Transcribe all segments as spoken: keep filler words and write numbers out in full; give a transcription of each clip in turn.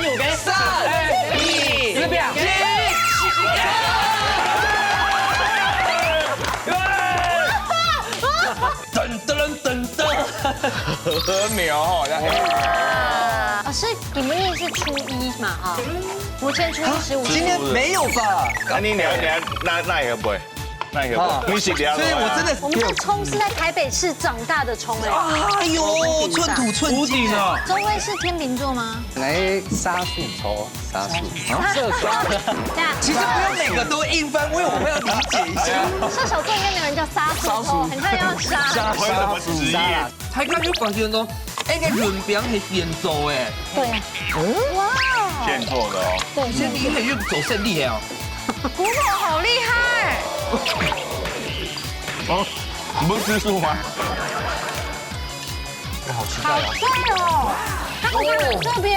五个，三、二、十秒。噔噔噔噔。和牛吼，要黑。老师，你们也是初一嘛，哈？国庆初一十五。今天没有吧？那你聊一聊，那那也不会，那也不会，你是聊。所以我真的我们这葱是在台北市长大的葱哎。哎呦，寸土寸金啊！中威是天秤座吗？来杀树头，杀树，啊，射杀。对啊，其实不用每个都硬翻，因为我们要理解一下。射手座应该没有人叫杀猪哦，很像要杀。我有什么职业？大家有發現咯，哎，个潤餅係現做誒，对，哇，现做的哦。以前你係有做生理个哦。古董好厉害，哦，你不是吃素吗？好期好帅哦，它口感很特别。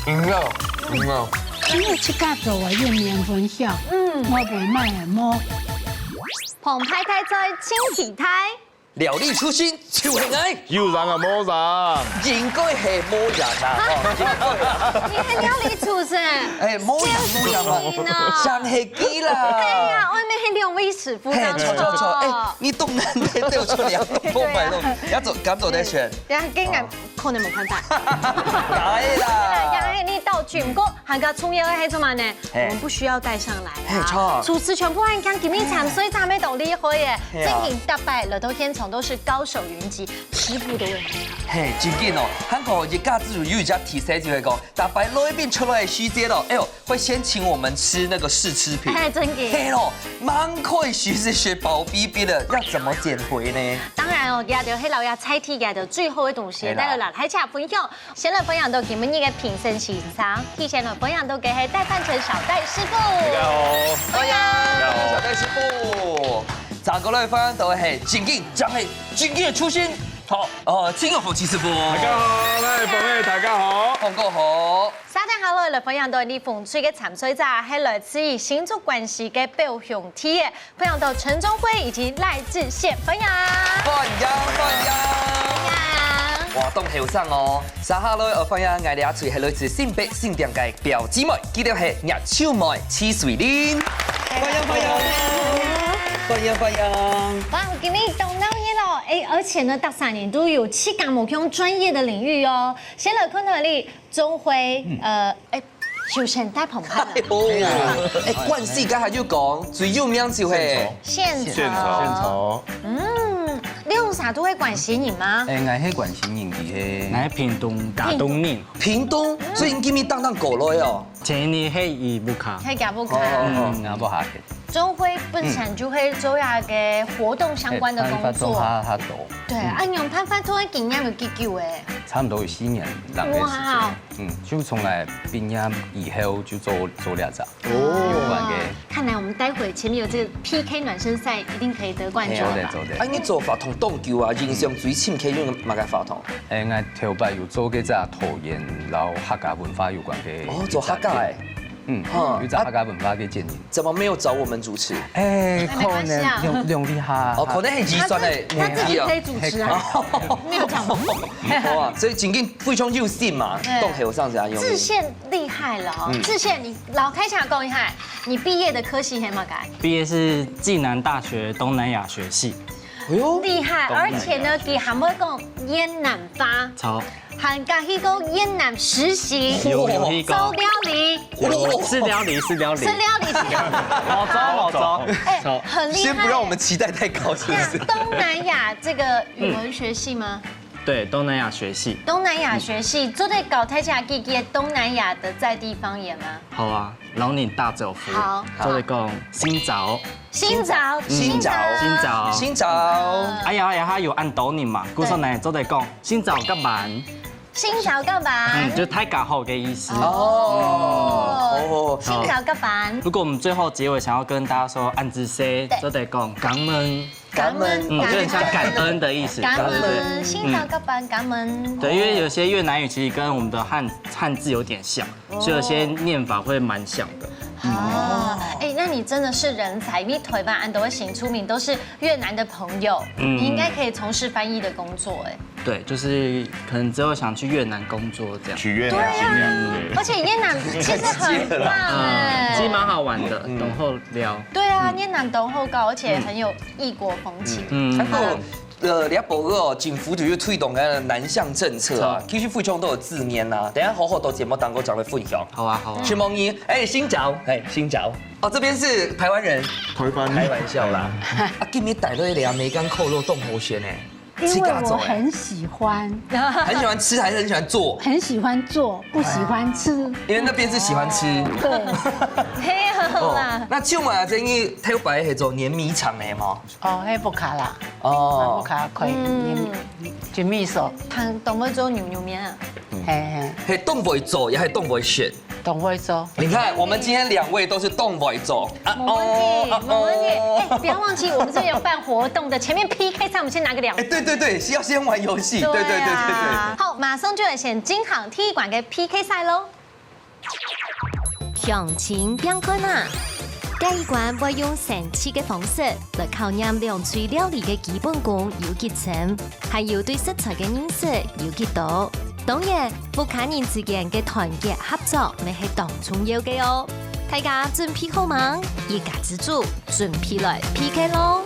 嗯哦，嗯哦。因為自家做个，用面粉香，嗯，我袂賣个無。澎湃大賽，请期待。料理初心就係愛，有人啊，无人。應該係無人啊，哦，應該啊。你係料理廚師，哎，無人無人啊，你呢？上係佢啦。哎呀，外面係兩位師傅嘿，當中錯錯錯，哎哦，。你當難得得出兩個牌咯，要做敢做得選，等下跟人可能没看到。來啦。呀，你到全國，還較重要个係做麼呢？嘿我们不需要帶上來啊。嘿，錯廚師全部還講，今日參賽者乜都厲害耶，嘿啊正經逐擺來到現場都是高手雲集，師傅都會很好。嘿，真緊哦，韓國一家之主有一家特色就係講，逐擺來賓出來个時節咯，哎呦，會先請我們吃那個試吃品。哎，真的。嘿咯，蠻可以試試是保B B的，要怎麼減肥呢？當然哦，佢就係老爺菜地，佢就最好个東西，係啦帶來同大家分享。先來分享到今日个評審先生，佢先來分享到个係戴范成小戴師傅。大家好。歡迎小戴師傅。再過來分享到係正經，正係正經个初心。好，哦，陳永福陳師傅。大家好，來，各位大家好。放過好。沙丁下來來分享到你紅隊个參賽者，係來自於新竹關西个表兄弟，分享到陳忠輝以及賴志憲，分享。歡迎歡迎。哇，當後生哦！接下來，呃，歡迎𠊎這隊係來自新北新店个表姊妹，佢兜係熱手妹徐水玲。歡迎歡迎，歡迎歡迎。哇，今日當鬧熱咯！哎，而且呢，大三年都有七港某用專業的領域哦。先來看到你中輝，呃，哎，首先戴捧看哎呦，哎，關西剛才就講最有名就係現場。現場。嗯，你有啥都會關西人嗎？哎，𠊎係關西人，佢係來屏東打東面，屏東，所以你今日當當過來哦。前日係伊屋下。可以講不哦看。哦嗯，阿不下去。中輝本身就會做那個活動相關的工作。他他多。對，啊，你用辦法做的經驗有幾久誒？差不多有四年，兩個時間。哇嗯，就從來畢業以後就做做這隻。哦。有關个。看來我們待會前面有這個P K暖身賽，一定可以得冠軍吧？做得做得。啊，你做法糖當久啊，印象最深刻用麼个法糖？誒，𠊎頭擺有做過隻桃園，然後客家文化有關个。哦，做客家誒。嗯，哈有隻客家文化个建議。怎麼沒有找我們主持？誒，那沒關係啊可能用用力哈。哦，可能係預算的問題啊他自己可。以主持啊，沒有講。哇，所以正經非常有心嘛，對當後生係恁樣。志憲厲害了哦，嗯志憲，你老開場講一下，你畢業的科系係麼个？畢業是暨南大學東南亞學系。哎呦，厲害，東南亞而且呢，佢還會講越南話，好，還敢去過越南實習，有有去過做料理，有是料理是料理是，料理是料理，好招好招。哎，好，很厲害。先不讓我們期待太高，是不是？那東南亞這個語文學系嗎？對，東南亞學系。東南亞學系做得教大家記記東南亞的在地方言嗎？好啊，老嶺大嘴福。好做得講新早。新早，新早新早。新早。哎呀哎呀，佢有恁多人嘛，故所呢做得講新早甲晚，新早甲晚嗯，。就大家好个意思。哦哦，新早甲晚。如果我們最後結尾想要跟大家說恁仔細，做得講感恩。感恩嗯，有點像感恩的意思。感對對對。恩，新早甲晚感恩。對，因為有些越南語其實跟我們的漢漢字有點像，所以有些念法會蠻像的。哦，哎，那你真的是人才，因為臺灣恁多个新住民都是越南的朋友，你應該可以從事翻譯的工作，哎。對，就是可能之後想去越南工作這樣。去越南對啊，而且越南其實很棒哎，其實蠻好玩的，等候聊。對啊，越南東後高，而且很有異國風情。嗯，不過，呃，你要報告哦，政府就有推動个南向政策啊，是。其實非常多个資源啊，等一下好好到節目當中再來分享。好啊，好啊。承蒙你，哎，請坐，哎，請坐。哦，這邊是臺灣人，臺灣開玩笑啦。啊，今日帶到一個梅干扣肉凍好鮮呢，因為我自家做的，很喜歡，很喜歡吃還是很喜歡做？很喜歡做，不喜歡吃。因為那邊是喜歡吃。對，嘿，好啦。那請問啊，這你頭擺係做碾米廠个嗎？哦，迄屋下啦，屋哦，下開，嗯，做米所，看懂不懂牛肉面啊？嘿嘿，係當會做，也係當會食。當會做。你看，我們今天兩位都是當會做。啊沒問題，沒問題。哎，不要忘記，我們這邊有辦活動的，前面P K賽，我們先拿個兩哎，對對對，是要先玩遊戲。對對對對對。好，馬上就來先進行第一關个P K賽囉。鄉親朋友啊！第一關會用生趣个方式來考驗兩隊料理个基本功有幾深，還有對食材个認識有幾多。當然，屋下人之間个團結合作乜係當重要个哦。大家準備好吂？一家之煮，準備來P K囉！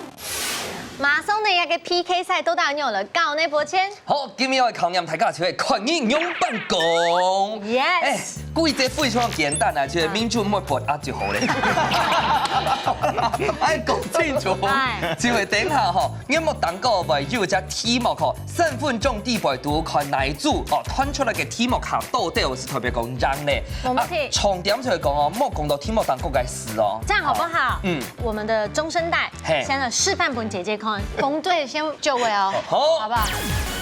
馬上呢，這個P K賽到底仰般來搞呢？伯謙。好，今日愛考驗大家就係看你仰般講。 Yes 哎，規則非常簡單啊，就係民眾莫發啊就好咧。哎，講清楚。哎就係等一下吼，你莫等个話有一隻題目吼，三分鐘底背肚看哪一組哦，傳出來个題目下到底係代表講贏咧。無問題啊，重點就係講哦，莫講到題目當中个事哦。這樣好不好？嗯我們的中生代嘿先來示範分姐姐看，紅隊先就位哦，好好不好？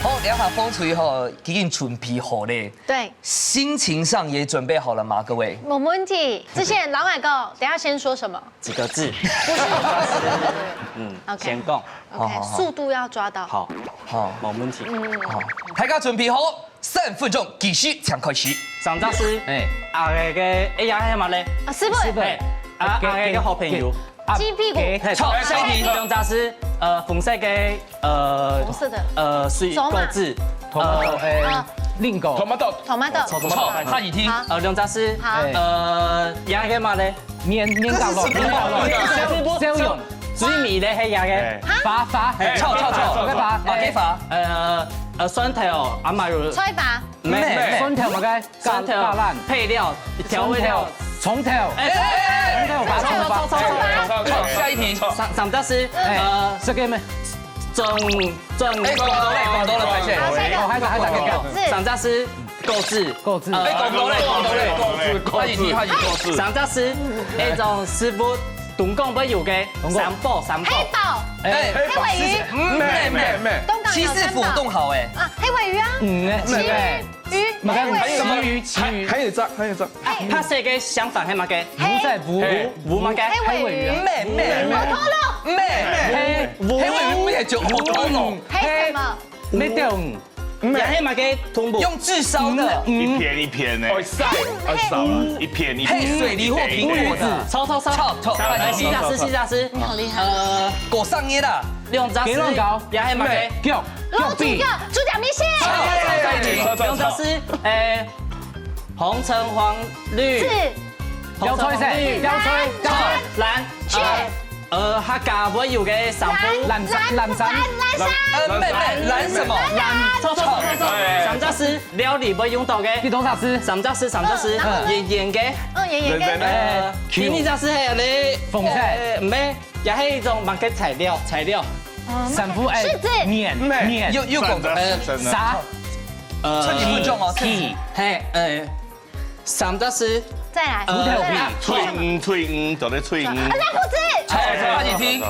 好，等一下紅隊吼，已經準備好咧。對，心情上也準備好了嗎，各位？沒問題。之前老外哥，等一下先說什麼？幾個字。不是，嗯 OK 先講。 OK，速度要抓到。好，好，無問題。嗯，好，大家準備好，三分鐘計時，請開始。上隻字，哎，啊，該個，哎呀，係麼咧？啊，師傅，哎，啊，啊，該個好朋友。啊雞屁股嘿，好，下一題。兩隻字，呃，紅色个，呃，紅色的呃，水走馬果子，頭毛呃，誒啊，蘋果， tomato tomato，好，下一題。好，呃，兩隻字，好呃，也係麼咧？年年糕咯，年糕咯，笑容，最尾咧係也个，哎發發，哎臭臭臭，該發馬雞發。呃，呃，蒜頭，阿媽有，菜吧，咩咩咩，蒜頭麼个，蒜頭橄欖，配料，調味料，蔥頭，哎，蔥頭發蔥發，好，下一題。三三隻字，哎呃，這個咩？轉轉，哎，講到了，講到了，抱歉。好，下一個哦，還在還在還在，字，三隻字，果子，果子，呃哎，講到了，講到了，下一題，下一題。三隻字，一種食物，東港會有个，東港三寶三寶，黑寶，哎，黑尾魚，咩咩咩，東港有三寶七四府東好哎。啊，黑尾魚啊，嗯，哎，旗哎，魚，黑尾魚，還有一隻，還有一隻，還有一隻，白色个相反係麼个？牛仔湖，烏麼个？黑尾魚，咩咩咩，好痛咯，咩，烏黑尾魚不也就烏烏咯？黑什麼？咩鳥？也係麼个動物？用炙燒的，一片一片呢，會燒，會燒啊，一片一片，配水梨或蘋果的，臭臭臭，臭臭，哎，四隻字，四隻字，你好厲害，呃，過上夜啦，兩隻字，雞卵糕也係麼个？腳，老腳髀豬，腳，豬腳米線，兩隻字，哎，紅橙黃綠字，紅橙黃綠標菜，標菜，藍，雀，呃，客家會有个三寶。藍山，藍山，藍藍山，呃，咩咩，藍什麼？藍，臭臭臭臭臭，三隻字，料理會用到个。你多少字？三隻字，三隻字，嗯圓圓个。嗯，圓圓个，呃，第二隻字係你，紅色，呃，毋係，也係一種麼个材料，材料。三步哎柿子，年年，又又講呃，真的，啥？呃，趁你不中哦，趁你嘿，呃，三隻字，再來，呃再來，脆嗯脆嗯，做得脆嗯，啊，那不止，哎，阿姐聽，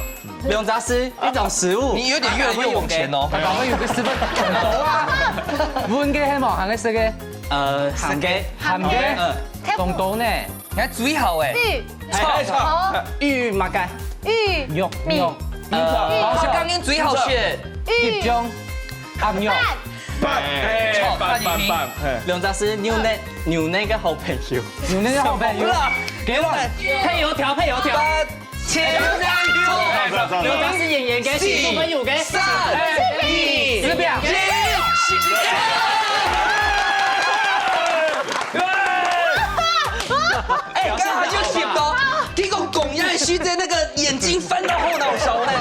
兩隻字，一種食物。你有點越來越往前哦。大家有个食物很多啊，問个係無，還係食个，呃，鹹个，鹹个，呃，當多呢，你還最好哎，玉，哎，哦，玉麼个？玉，肉米肉，呃，我剛剛最好選，玉一，種，鹹肉，飯，棒，哎，棒，棒，棒，嘿。兩隻字，牛奶，牛奶个好朋友。牛奶个好朋友。好啦。給我，配油條，配油條。八千。兩隻字，圓圓个，四，四分有个。三，哎，二，十秒。一。哎，剛剛就想到，聽講講話的時節，那個眼睛翻到後腦勺呢。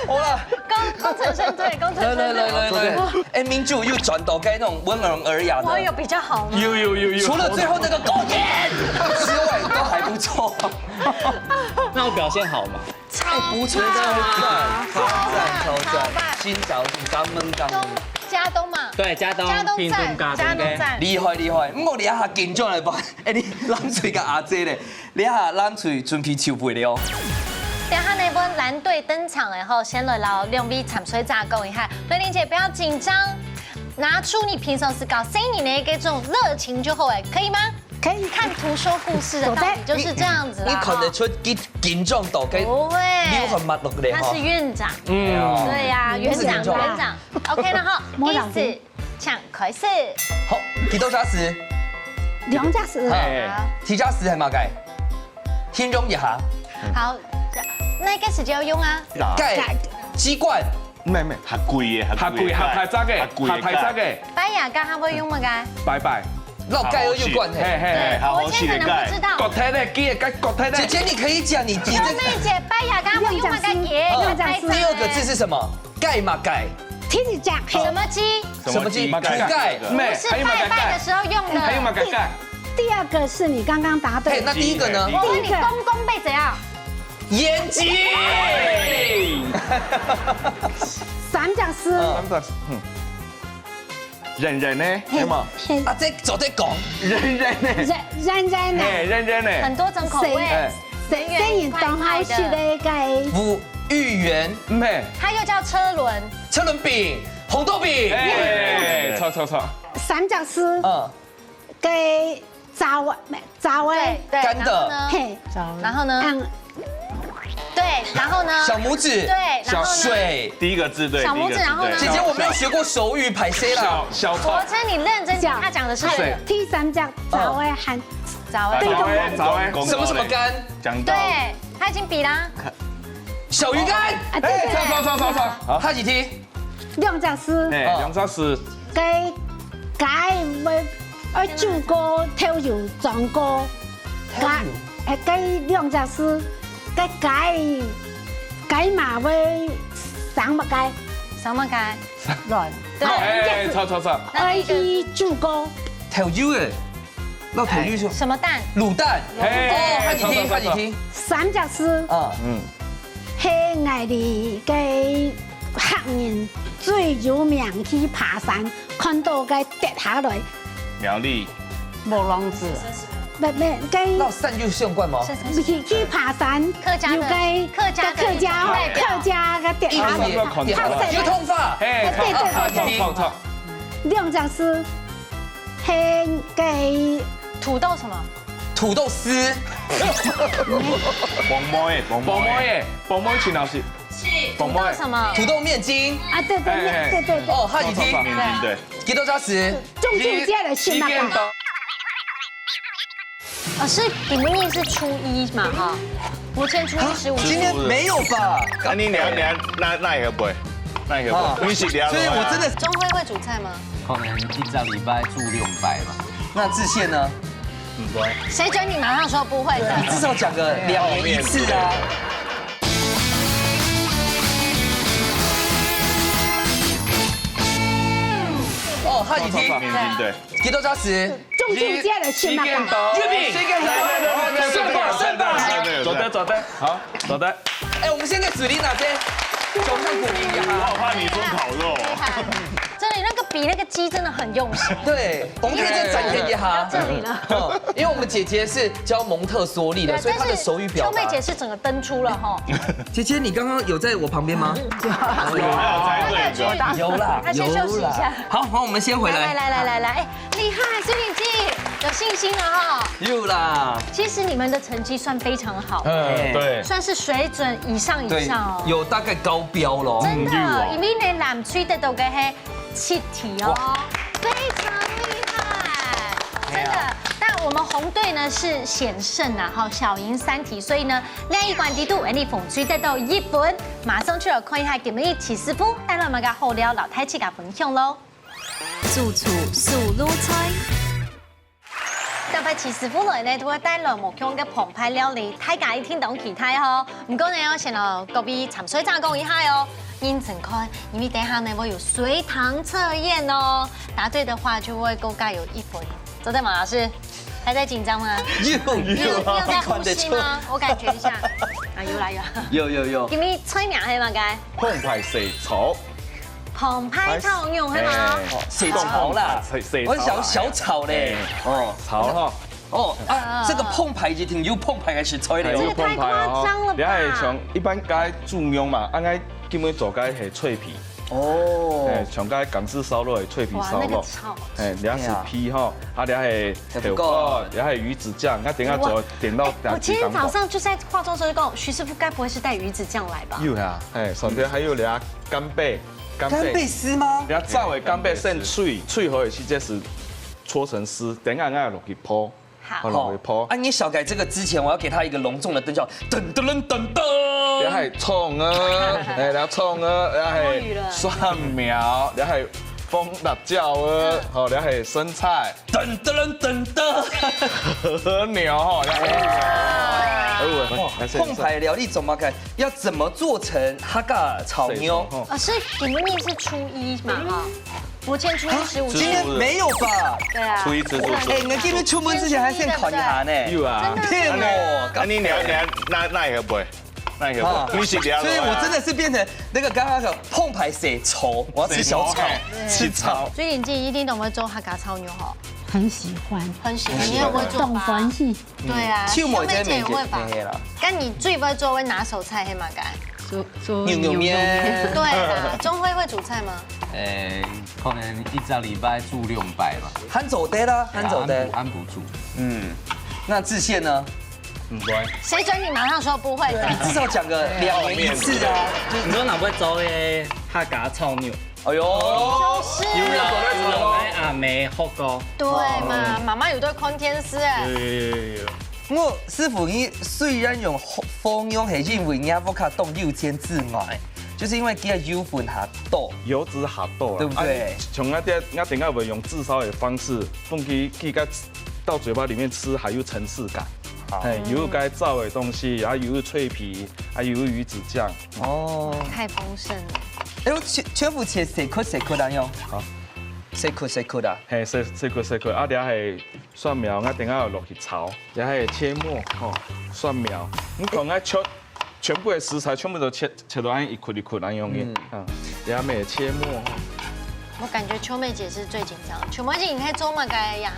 好了，工，工程師，對，工程師。來，來，來，來，來。哎，明珠又轉到該那種溫文爾雅的。我有比較好嗎？有，有，有，有。除了最後那個高點之外，都還不錯。那我表現好嗎？哎，不錯，超讚，超讚，超讚，好棒。真小心，感恩，感恩。嘉東嘛。對，嘉東。嘉東讚，屏東嘉東的。嘉東讚。厲害，厲害。毋過你這下緊張來吧？哎，你藍隊个阿姐咧，你這下藍隊準備就位了哦。等下呢，阮藍隊登場了吼，先來摎兩位參賽者講一下。瑞玲姐，不要緊張，拿出你平常時教細人的這種熱情就好了，可以嗎？ 可以。看圖說故事的道理就是這樣子啦，你，你看得出緊，緊張到該，不會。流汗抹落來哈。他是院長。嗯。對呀，院長，不是緊張。院長。OK了哈，莫浪費。意思，請開始。好，幾多隻字？兩隻字。好，哎。第一隻字係麼个？形容一下。好，該个時節要用啊。該，該。機關。 毋係，毋係，較貴个，較貴个，較貴，較大隻个，較貴个，較大隻个。拜爺該下會用麼个？拜拜。摎該有關係。嘿，嘿，嘿。對，好好吃个該。國泰可能不知道。國泰个，雞个該國泰个。姐姐，你可以講，你，你這妹姐，拜爺該會用麼个雞？用這樣子。第二個字是什麼？該麼个？第一隻，什麼雞？什麼雞？什麼雞？土雞。不是，還有麼个雞？拜拜的時候用的。還有麼个雞？第，第二個是你剛剛答對。嘿，那第一個呢？第一個。我問你，公公背怎樣？ 眼睛。三隻字。嗯。三隻字，嗯。圓圓个，嘿，係無？嘿。啊，這做得講。圓圓个。圓，圓圓个。嘿，圓圓个。很多種口味。細，哎。細，細人當好食个該。吳芋圓，毋係。它又叫車輪。車輪餅、紅豆餅。哎，著，著，著。三隻字。嗯。 該燥个，燥个。對，對，乾的。然後呢？嘿。燥个。然後呢？嗯。對，然後呢？小拇指。對，然後呢？水。第一個字，對，小拇指，第一個字，然後呢？對。姐姐，我沒有學過手語，歹勢啦。小，小草。我稱你認真聽，他講的是對的。水。第三隻燥个還，燥个。燥个，燥个。什麼什麼乾？講到。對，他已經比啦。小魚乾。啊，對，對，對。哎，著，著，著，著，著。好。下幾題。 兩隻字。哎，哦。兩隻字。該雞會，愛煮過，豆油裝過。豆油。該，哎，該兩隻字，該雞，雞嫲會生麼个？生麼个？卵。對。哎，著，著，著。愛去煮過。豆油个。 那頭一首。什麼蛋？滷蛋。嘿，哦，還是聽，還是聽。三隻字。啊。嗯。係𠊎俚个客人最有名去爬山，看到个跌下來。苗栗。木榔子。不，不，該。那山有相關嗎？是，是，是。去，去爬山，客家的，有个，客家的客家，代表。客家个跌下來，一定要看到。有頭髮。嘿，哎，對，對，對，對。著，著，著。 兩隻字，係該土豆什麼？土豆絲。黃梅个，黃梅个。黃梅个，黃梅陳老師。是。黃梅。土豆什麼？土豆麵筋。啊，對，對，哎，哎。對，對，對。哦，下雨天。麵筋，對。幾多隻字？中秋節个是麼个？時間到。 老師，你們今天是初一嘛，哈？國慶初一、十五、啊，今天沒有吧？那你聊，聊，那，那也不會，那也不會，啊，你是聊的話。所以我真的，鍾輝會煮菜嗎？可能一個禮拜煮兩擺吧。那志憲呢？不會。誰准你馬上說不會的？你至少講個兩年一次啊。哦，下雨天。面筋，對。幾多隻字？ 中秋節个是麼个？月餅。月餅。勝吧，勝吧。做得，做得，好，做得。哎，我們現在指令啊，這，掌聲鼓勵一下。我好怕你說烤肉。厲害。真的，那個比那個雞真的很用心。對，我們可以再展現一下。到這裡了。哦，因為我們姐姐是教蒙特梭利的，對，所以她的手語表達。但是秋妹姐是整個登出了哈。姐姐，你剛剛有在我旁邊嗎？有，有，有，有。有啦，她先休息一下。有啦。好，好，我們先回來。來，來，來，來，來，哎，厲害，水玲姐。有信心了哈。有啦，其实你们的成绩算非常好，嗯，对，算是水准以上以对上哦，。有大概高标咯。真的，嗯有哦因为呢，蓝隊得到个嘿七题哦，非常厉害，真的。但我们红队呢是险胜啊，哈，小赢三题，所以呢，另一关底肚，红队得到一分。马上就要看一下今日徐师傅带来么个好料，老太自家分享喽。主厨素卤菜。今擺徐師傅來呢，都會帶來無共个澎湃料理，大家一定當期待吼。毋過呢，我先同各位參賽者講一下哦，認真看，因為等下呢會有隨堂測驗哦，答對的話就會各加有一分，做得嗎，老師？還在緊張嗎？有你有你有在呼吸看得出嗎？我感覺一下。啊，有啦有啦。有有有，今日菜名係麼个？澎湃細炒，澎湃炒肉係嗎？哎水炒啦，水水我想炒啦小炒嘞，哦炒哈，哦啊，這個澎湃一定有澎湃个食材嘞哎有哦。這個太誇張了吧澎湃哦。你還像一般該豬肉嘛，應該基本做該係脆皮，哦哎，，像該港式燒肉係脆皮哇，燒肉，那個炒。哎，你還係皮哈，啊，你還係豆腐乾你還係魚子醬，那等下做點到我今天早上就在化妝的時候就跟我徐師傅，該不會是帶魚子醬來吧？有啊，哎，上天還有你啊干貝，干干貝貝，絲嗎？你要炸尾干貝剩脆，脆好的時節係搓成絲，等下俺落去泡，好落去泡。啊，你小改這個之前，我要給他一個隆重的燈效，噔噔噔噔噔。你還蔥啊，哎，你還蔥啊，你還蒜苗，你還紅辣椒啊，好，你還生菜，噔噔噔噔噔。和牛哈，你還，哎呦，哇，還是澎湃料理做麼个？要怎麼做成客家炒肉？哦老師，你明明是初一嘛哈，不見初一十五。今天沒有吧？對啊，初一吃素哎，你今天出門之前還先看一下呢。有啊，騙我！啊，你你要你要那那一个不会，那一个啊不会，你是了。所以我真的是變成那個剛剛的澎湃誰愁，我要吃小炒，吃炒。所以你自己一定都會做客家炒肉吼，很喜歡，很喜歡。你也會做當吧？歡喜。對啊，就我在秀妹姐也會吧美？國該你最會做會拿手菜係麼个？做做牛肉麵。對啊，鍾輝會煮菜嗎？誒，可能一隻禮拜煮兩擺吧。還做得啦，還做得。還不煮。嗯，那志憲呢？很乖。誰准你馬上說不會的？至少講個兩年一次啊。你說哪會做个客家炒肉？哎呦，是有啦，有啦，阿妹學過。對嘛，媽媽有在看電視哎。我師傅，你雖然用放用係因為你屋下當有錢之外，就是因為佢个油分較多。油脂較多啦，對不對啊，像我等我等下會用炙燒的方式，放佢佢个到嘴巴裡面吃還有層次感。哎，有該炸的東西，啊，有脆皮，啊，有魚子醬。哦，太豐盛了。哎，我全全部切細塊細塊啊用。好，細塊細塊啊。嘿，細細塊細塊，啊，這係蒜苗，我等下要落去炒，這係切末吼，蒜苗，你看我全全部的食材全部都切切到恁一塊一塊恁樣个，嗯，這係切末吼。我感覺秋妹姐是最緊張。秋妹姐，你在做麼个呀？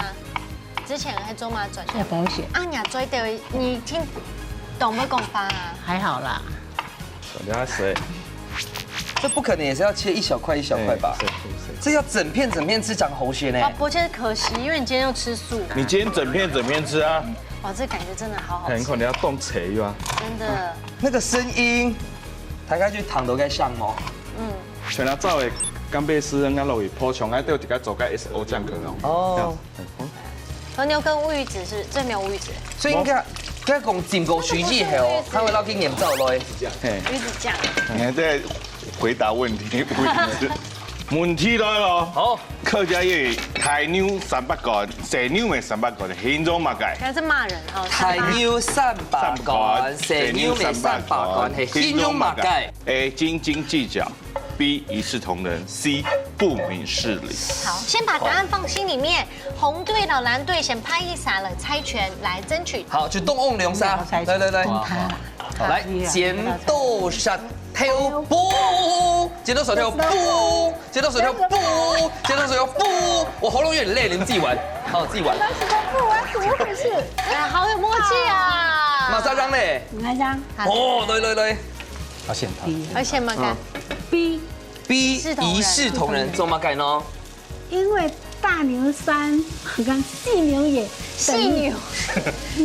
之前在做麼个轉做保險。啊，你做的，你聽懂不懂吧？還好啦。等下誰？這不可能也是要切一小塊一小塊吧？哎，是是是。這要整片整片吃，講好鮮呢。哦，不，就是可惜，因為你今天又吃素。你今天整片整片吃啊？哇，這感覺真的好好吃很可，能要凍切啊。真的。那個聲音，大概就糖都該香哦。全拿照的干貝絲，應該落去泡，像該都自家做个S O醬可能。哦，和牛跟烏魚子是，這沒有烏魚子，所以應該該講浸過水之後，佢會落去鹽燥落去。嘿，魚子醬。你還在回答問題，問題。問題來了。好，客家諺語：大牛三百貫，細牛乜三百貫，形容麼个？應該是罵人哈。大牛三百貫，細牛乜三百貫，係形容麼个？ A，斤斤計較，B，一視同仁，C，不明事理。好，先把答案放心裡面。紅隊摎藍隊先拍一下了，猜拳來爭取。好，就動用兩下，來來來，動他啦。來，剪刀石頭布，剪刀石頭布，剪刀石頭布，剪刀石頭布，我喉嚨有點累，你們自己玩，好，自己玩。哎，好有默契啊！馬上讓嘞，你來講，哦，來來來，好，現場。而且嘛，看， B， B，視同仁一視同仁，做麼个呢？因為大牛三，跟細牛也等於，細牛，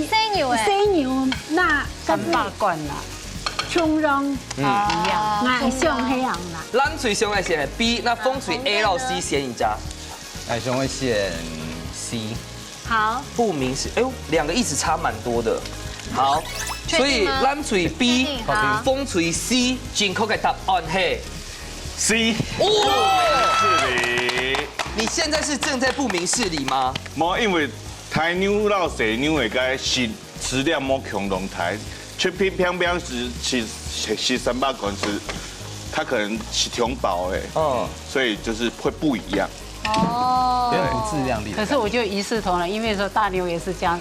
細牛欸。細牛，該係三百罐啦。共樣，嗯。啊，𠊎想該樣啦。藍隊想愛選B，那紅隊A摎C選一下。𠊎想愛選C。好。不明是，哎喲，兩個意思差蠻多的。好，確定嗎？所以藍隊B，確定，好。紅隊C，正確个答案係 C。哦！是的。你現在是正在不明事理嗎？無，因為大牛摎細牛个該食，食量無共樣大，就偏偏偏是，是，是三百公司，它可能是挺飽的，嗯。所以就是會不一樣。哦。有點不自量力的感覺。可是我就一視同仁，因為說大牛也是這樣，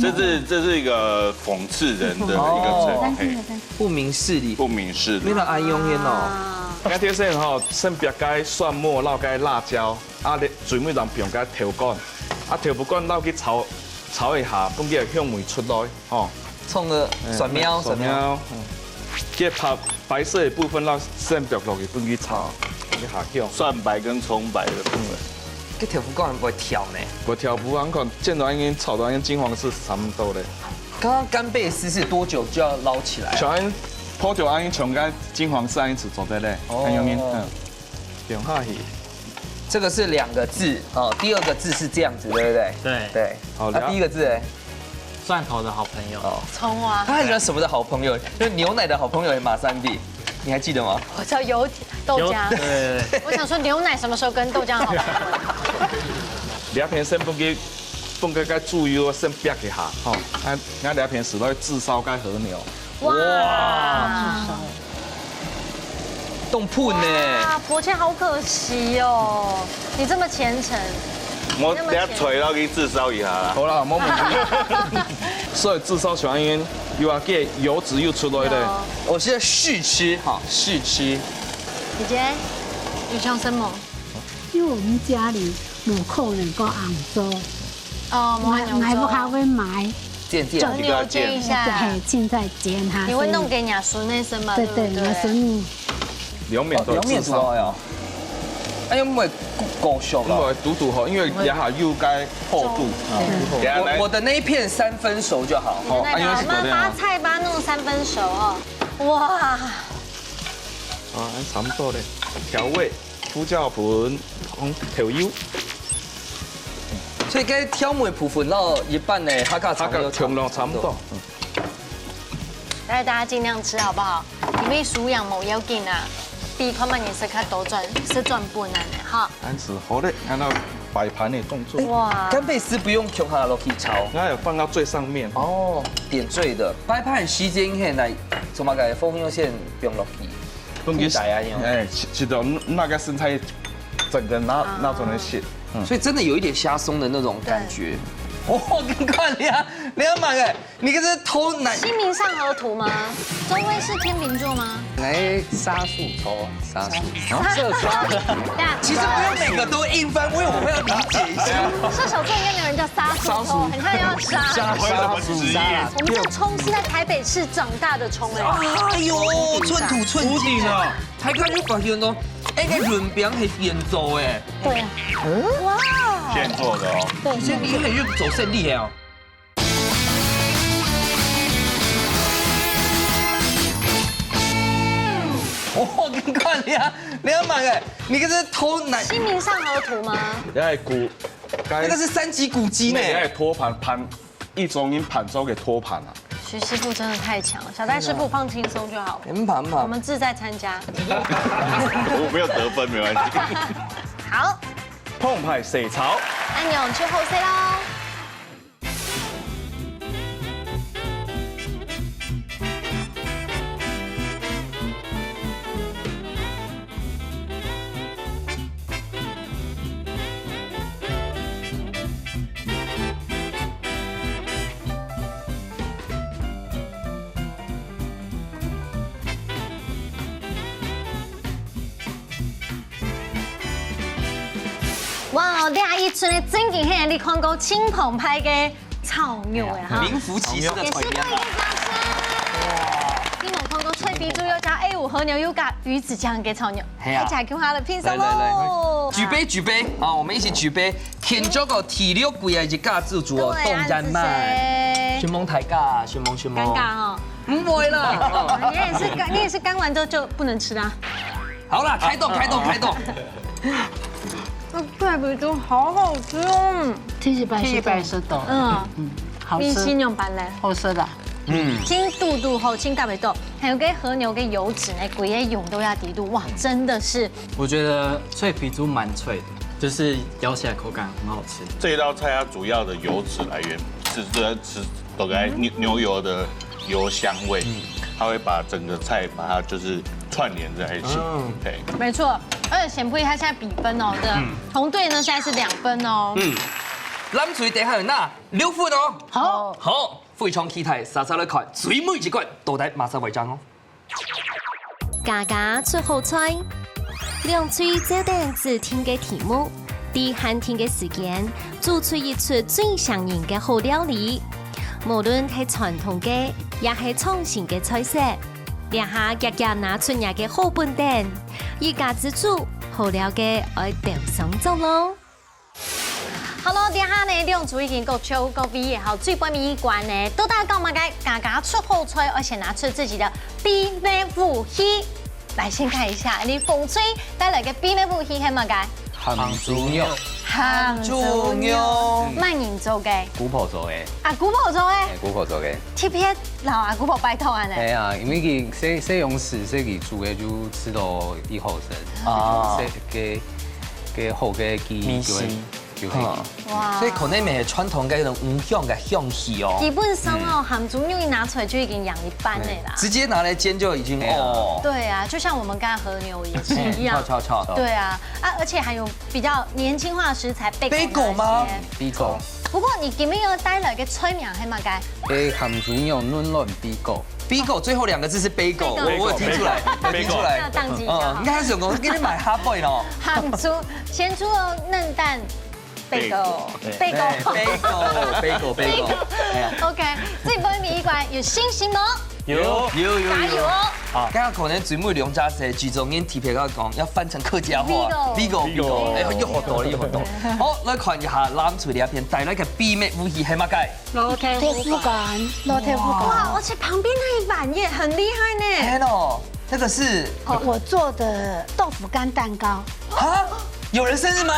這是，這是一個諷刺人的一個詞，哦。嘿。 不明事理。不明事理。你若恁樣形哦。啊。𠊎頭先吼，先煏該蒜末摎該辣椒，啊，你最尾正放該豆乾，啊，豆乾摎佢炒，炒一下，分佢个香味出來，吼。蔥个蒜苗，嗯，蒜苗。蒜苗，嗯。這白，白色个部分摎先煏落去，分佢炒一下香。蒜白跟蔥白的部分。這豆腐乾會跳呢。會跳，毋過看，煎到已經炒到已經金黃色，差不多咧。 剛剛干貝絲是多久就要撈起來啊？像恁，泡久恁樣，像該金黃色恁樣就做得咧，哦。恁樣，嗯，放下去。這個是兩個字，哦，第二個字是這樣子，對不對？對。對。好，啊，了。第一個字欸？蒜頭的好朋友。哦。蔥啊。它還有什麼的好朋友？就牛奶的好朋友嘛，三弟，你還記得嗎？我知道有豆漿。有，對，對，對。我想說牛奶什麼時候跟豆漿好朋友？你要先分佢 放該，該豬油先煏一下，吼。啊，啊，這片係來炙燒該和牛。哇！哇！當噴呢。哇，婆婆好可惜哦，你這麼虔誠。我等下炊落去炙燒一下啦。好啦，無問題。所以炙燒全因為又要給油脂又出來了。有。我現在試吃哈，試吃。姐姐，有想什麼？ 因為我們家裡無可能過紅糟，哦，無紅糟。買，買不下會買。漸漸就要煎。煎一下。嘿，現在煎哈，你會弄給你阿孫那生嘛，對，對不對？對，我孫女。兩面都有，哦，兩面都有。哎呀，毋會過，過熟了。毋會，堵堵好，因為這下又該厚度。對。等下來。我，我的那一片三分熟就好。好，你的那個，哎呀，是這樣哦。我們把菜把它弄三分熟哦。哇。啊，差不多了，調味。 胡椒粉、紅豆油。所以該調味部分摎一般个客家菜有差，客家共樣差不多。嗯。但是大家盡量吃好不好？你們輸贏無要緊啊，比看麼人食較多賺，食賺本啊，哈。恁樣好咧，恁樣擺盤个動作。哇。干貝絲不用共下落去炒。那有放到最上面。哦，點綴的，擺盤時間現在做麼个？紅肉先放落去。 分佢，大啊，哎，食，食到那個身材整個拿，啊。拿出來食。嗯。所以真的有一點蝦鬆的那種感覺。對。哦，你看你啊，你要買哎，你可是偷懶。清明上河圖嗎？中威是天秤座嗎？哎，沙樹頭啊，沙樹，啊，這沙樹。其實不用每個都硬翻，我也，我會要理解一下。射手座應該沒有人叫沙樹頭，沙樹。很像要殺。沙，沙樹，沙。我們這個蔥是在台北市長大的蔥哎。哎呦，寸土寸金。屋頂啊。 大家有發現哦，哎，該潤餅係現做个。對啊。哇。現做的哦。對，現，你係有做生理个哦。哦，你看你啊，你要買个，你可是偷懶。清明上河圖嗎？哎，古，那個是三級古蹟呢。那個托盤，盤，一種人盤做个托盤啊。 徐師傅真的太強了，小戴師傅放輕鬆就好了。很棒，很棒。我們志在參加。我沒有得分，沒關係。好。澎湃細炒。恁樣就好勢囉。哇，這一出呢，正經係你看過盡澎湃个炒肉个哈。名副其實的炒肉。也是過一個掌聲。你有看過脆皮豬油加A五和牛油加魚子醬个炒牛，係啊。大家共下來品嚐哦。來，來，來。舉杯，舉杯，好，我們一起舉杯，慶祝个第六季个一家之煮哦，對啊，凍乾飯。承蒙大家，承蒙，承蒙。尷尬哦。毋會啦。你也是乾，你也是乾完之後就不能吃啦。好啦，開動，開動，開動。脆皮豬好好吃哦。第一擺食到。第一擺食到。嗯。嗯，好吃。你形容般呢？好食的。嗯。真嘟嘟好，真特別多，還有个和牛个油脂呢，規个用到這底肚，哇，真的是。我覺得脆皮豬蠻脆的，就是咬起來口感很好吃。這一道菜它主要的油脂來源是，是，是大概牛，牛油的油香味，它會把整個菜把它就是串聯在一起。嗯。對。沒錯，而且顯配它現在比分哦，對，紅隊呢現在是兩分哦。嗯，藍隊等下有拿六分哦。好。好，非常期待，煞煞來看最尾一關到底麼儕會贏哦。 家家出好菜，兩隊照等指定个題目，在限定个時間，做出一出最像人个好料理。無論係傳統个，也係創新个菜色，這下遽遽拿出若个好本等，一家之煮，好料个愛鬥上桌咯。 好了，這下呢，兩組已經各就各位，好，最尾一關呢，到底講麼个？家家出好菜，而且拿出自己的秘密武器。來，先看一下，你紅隊帶來个秘密武器係麼个？鹹豬肉。鹹豬肉。麼人做个？姑婆做个。啊，姑婆做个。欸，姑婆做个。特別摎阿姑婆拜託恁呢。係啊，因為佢細，細用時，細佢煮个就食到已好食。啊。細个 个好个記憶就會，味緒。就會。嗯。哇。所以可能乜係傳統个那種五香个香氣哦。基本上哦，嗯。鹹豬肉一拿出來就已經贏一半了啦。直接拿來煎就已經，哎呀。哦。對啊，就像我們剛才和牛也是一樣。嗯，著，著，著。對啊，啊，而且還有比較年輕化的食材，貝果那些。貝果嗎？貝果。不過你今天要帶來个菜名係麼个？欸，鹹豬肉嫩卵貝果。 Bigo 最後兩個字是 bagel，bagel，我，我有聽出來，bagel，有聽出來。要當機哦，嗯，應該係想講，今日買哈貝咯。鹹豬，鹹豬肉嫩蛋，bagel，bagel。bagel，bagel，bagel，bagel。哎呀。OK，這波你一關有信心嗎？有，有，有，有。加油哦！好。剛剛可能節目兩家係其中間特別要講，要翻成客家話。bagel，bagel，bagel，bagel。哎，又好多了，又好多。好，來看一下藍隊這片帶來个秘密武器係麼个？ 老豆腐乾，老豆腐乾。哇，而且旁邊那一碗也很厲害呢。天哦，那個是，哦，我做的豆腐乾蛋糕。啊？有人生日嗎？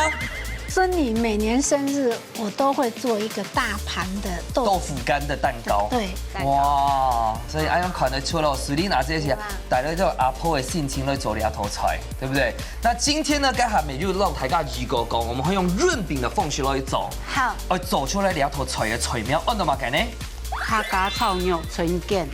孫女每年生日，我都會做一個大盤的豆腐。豆腐乾的蛋糕。對。哇，所以恁樣看得出來，Selina姐姐，哇。帶了這阿婆的心情來做這道菜，對不對？ 那今天呢，該下面就讓大家預告講，我們會用潤餅的方式來做，好。來做出來這道菜个菜名，安到麼个呢？客家炒肉春捲。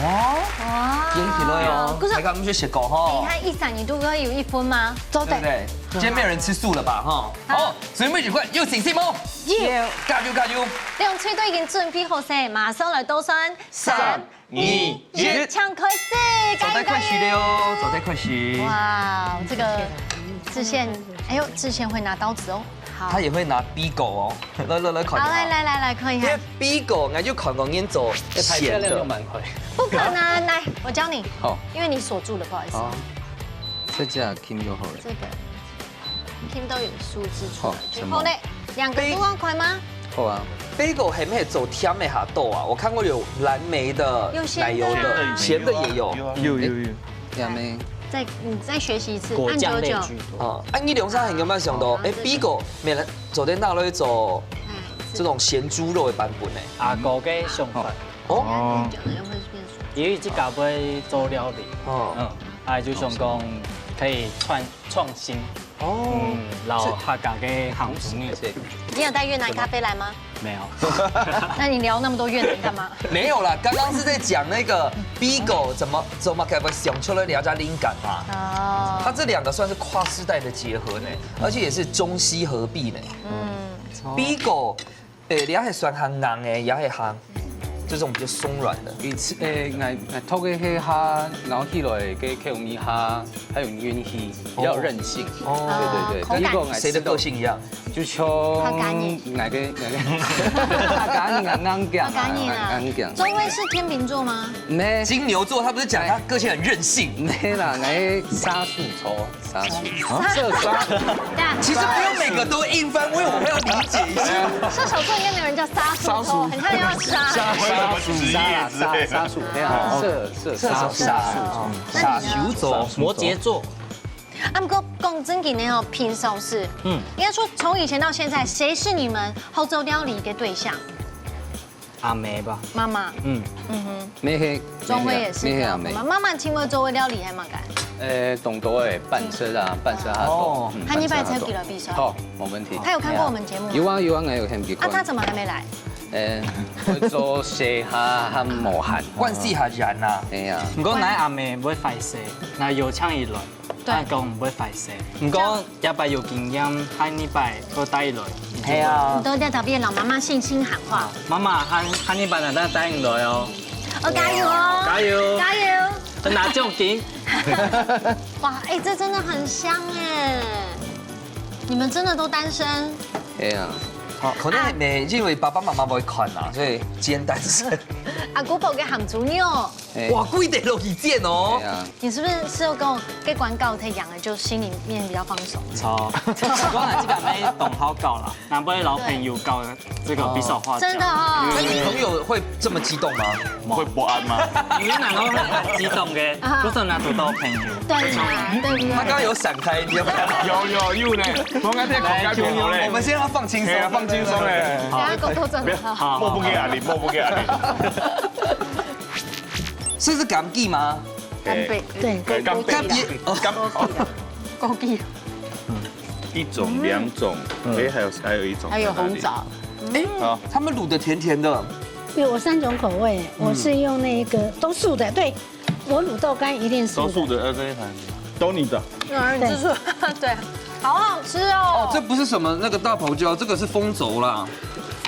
哇，哇。捲起來哦，可是大家毋係食過吼？你看一閃，你都可以有一分嗎？做得。對不對？今天沒有人吃素了吧？哈。好。好，最尾一關有信心無？有。加油，加油！兩隊都已經準備好勢，馬上來倒算。三、 二、一，請開始，做得開始了哦，做得開始。哇，這個志憲，哎呦，志憲會拿刀子哦。好。他也會拿 bagel 哦。來，來，來，看一下。好，來，來，來，來，看一下。因為 bagel，𠊎就看過人做鹹的。欸，拍起來就蠻快。不可能，來，我教你。好。因為你鎖住了，不好意思。好。這隻Kim就好了。這個。 聽到有數字出來。好，最後呢，兩個都要快嗎？好啊。bagel係毋係做甜个較多啊？我看過有藍莓的、有鹹的啊。奶油的，鹹的也有。有啊，有，有，有。甜的。再，你再學習一次，果醬類居多。按久久。啊，啊，你兩儕係有無想到，好，欸，這個。bagel乜係做得拿來做，嗯，是。這種鹹豬肉个版本呢？阿哥个想法。哦。哦。有一隻家會做料理。哦。嗯，啊，就想講可以創，創新。 哦，嗯，然後客家个鹹豬肉。你有帶越南咖啡來嗎？沒有。那你聊那麼多越南幹嘛？沒有啦，剛剛是在講那個bagel怎麼，怎麼可以想出來這隻靈感嘛。哦。它這兩個算是跨世代的結合呢，而且也是中西合璧呢。嗯。bagel，欸，這還算較硬个，也還較这种比较松软的。以前，誒，𠊎，𠊎讀个係較，然後起來个口味較，較有韌性，比較有韌性。哦。對對對，口感。一個𠊎誰的个性一樣？就像較堅硬。𠊎个，𠊎个，較堅硬，硬硬啊，較堅硬啊。硬硬。中威是天秤座嗎？沒。金牛座，他不是講他个性很任性？沒啦，𠊎个射手座。 殺手，射手。對啊。其實不用每個都硬翻，因為我會要理解一下。射手座應該沒有人叫殺手座，很像要殺。殺手，殺啦，殺，殺手，對啊，射，射，射手，殺手，殺手座，摩羯座。啊，毋過講正經个哦，平常時，嗯，應該說從以前到現在，誰是你們學做料理个對象？ 阿姆吧。媽媽。嗯。嗯哼。乜係，中威也是。乜係阿姆。媽媽，媽媽請問做个料理係麼个？誒，當多誒，粄條啊，粄條較多。哦。嗯，他禮拜天有來比賽？好，沒問題。他有看過我們節目嗎？有啊有啊，𠊎有看過。啊，他怎麼還沒來？誒，會做事較，較無閒。慣勢較嚴啊。哎呀。毋過𠊎阿姆毋會壞勢，𠊎邀請佢來。 對。啊，講毋會壞勢。毋過，這擺有經驗，下二擺會帶來。係啊。你都在特別老媽媽信心喊話。媽媽，下，下二擺𠊎再帶你來哦。哦，加油哦！加油！加油！拿獎金。哇，哎，這真的很香哎！你們真的都單身？哎呀，好，可能也因為爸爸媽媽不會看啊，所以今天單身。阿姑婆个鹹豬肉。 哎。哇，貴得落去煎哦。哎呀。你是不是事後跟我，跟廣告太陽了，就心裡面比較放鬆？錯，我還這個沒懂好搞啦，難怪老朋友搞這個比手畫腳。真的哦。那你朋友會這麼激動嗎？會不安嗎？你哪會很激動的？啊。不是拿不到朋友。對嘛，對不對？他剛剛有閃開，你有沒有？有，有，有呢。我剛才在口袋裡面。來，我們先要放輕鬆。哎呀，放輕鬆哎。好。不要工作做得好。好，好，莫不給壓力，莫不給壓力。 這是柑桔嗎？柑桔。對，柑桔。柑桔，哦。柑，哦。枸杞。一種、兩種，嗯。哎，還有，還有一種在哪裡？還有紅棗。哎，好。他們滷得甜甜的。對，我三種口味，我是用那個都素的，對，我滷豆乾一定素的。都素的，呃，這一盤。都你的。嗯，你吃素，對，好好吃哦。哦，這不是什麼那個大堡礁，這個是紅棗啦。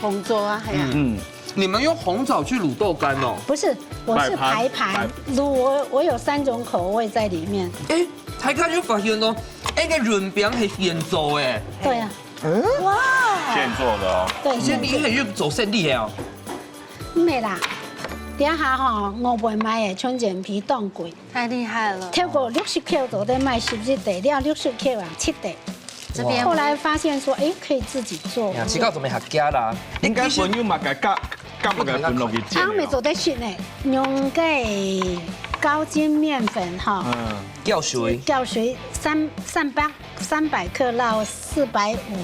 紅棗啊，還有。嗯。 你們用紅棗去滷豆乾哦？不是，我是排盤，排盤。滷我，我有三種口味在裡面。哎，大家有發現哦，哎，該潤餅係現做的。對啊。哇。現做的哦。對，以前你也有做生理的哦。沒啦，等下吼，外背賣的春捲皮凍櫃，太厲害了。超過六十塊都在賣，十一塊，了六十塊啊，七塊。 這邊。後來發現說，哎，可以自己做。呀，自家做乜客家啦。應該朋友嘛，該加，加麼个分落去煎的咯。啊，我們做得食呢，用該高筋麵粉哈，嗯。攪水。攪水三，三百，三百克到四百五。